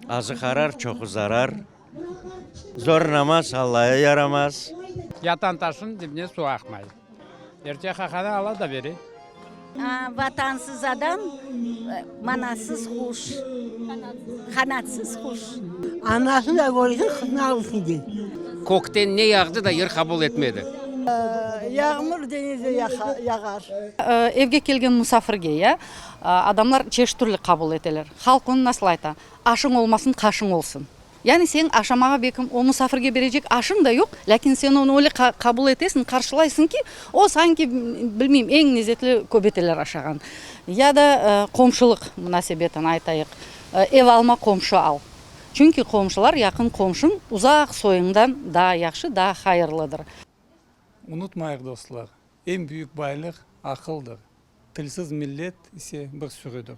Azı qarar, çoqu zarar. Zor namaz Allaya yaramaz. Yatan taşnıñ dibine suv aqmay. Erte qaqanı Alla da bere. Vatansız adam, manasız quş, qanatsız quş. Anasını da körsin, qızını alırsın dey. Kökten ne yağdı da yer qabul etmedi? Yağmur deñizde yağar. Evge kelgen musafirge, ya, adamlar çeşit türlü qabul eteler. Halq onı nasıl ayta? Aşıñ olmasın, qaşıñ olsun. Yani sen aşamağa belkim o musafirge berecek aşıñ da yoq, lâkin sen onı öyle qabul etesiñ, qarşılaysıñ ki, o sanki, bilmeyim, eñ lezetli köbeteler aşağan. Ya da qomşulıq munasebetini aytayıq, ev alma, qomşu al. Çünki qomşular yaqın qomşuñ uzaq soyuñdan daa yahşı, daa hayırlıdır. Unutmayıq, dostlar, eñ büyük baylıq, aqıldır, tilsiz millet ise bir sürüdir.